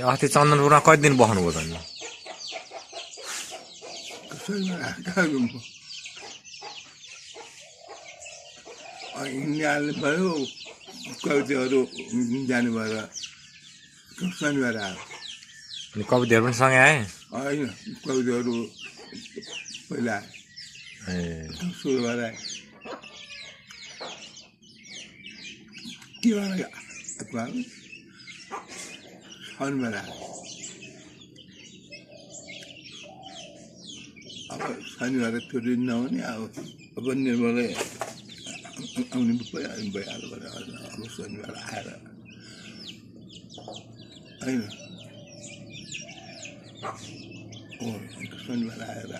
अस्ति चन्दनपुरमा कति दिन बस्नुभयो त नि? हिँड्ने भयो कविताहरू जानु भयो शनिबार आयो। अनि कविताहरू पनि सँगै आए? होइन कविताहरू पहिला सुरुबार आए के भएर शनिबार आयो। अब शनिबार त्यो दिन नहुने अब निर्मलै आउने भइहाल्यो भने अब शनिबार आएर होइन शनिबार आएर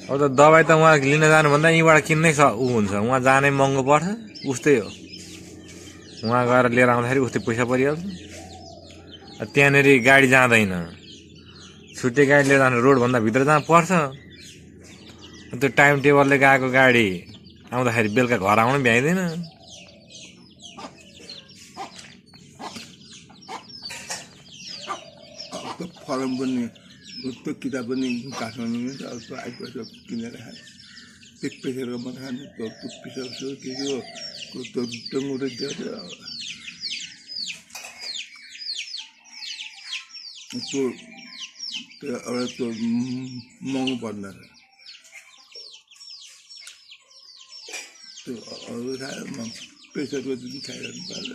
अब त दबाई त उहाँ लिन जानुभन्दा यहीँबाट किन्नै ऊ हुन्छ, उहाँ जानै महँगो पर्छ। उस्तै हो, उहाँ गएर लिएर आउँदाखेरि उस्तै पैसा परिहाल्छ। त्यहाँनिर गाडी जाँदैन, छुट्टै गाडी लिएर जानु रोडभन्दा भित्र जानु पर्छ। त्यो टाइम टेबलले गएको गाडी आउँदाखेरि बेलुका घर आउनु भ्याइँदैन। फर्म पनि त्यो किताब पनि काठमाडौँमै छ। अब आइपर्छ किनेर खाने पेक पेकेर मात्रै खाने त्यो पिसाउँछु के के त्यो टङ्गुरो दिएर त्यो एउटा त्यो महँगो पर्ने रहेछ। त्यो अरू खाएर प्रेसरको पनि खाइरहनु पर्छ।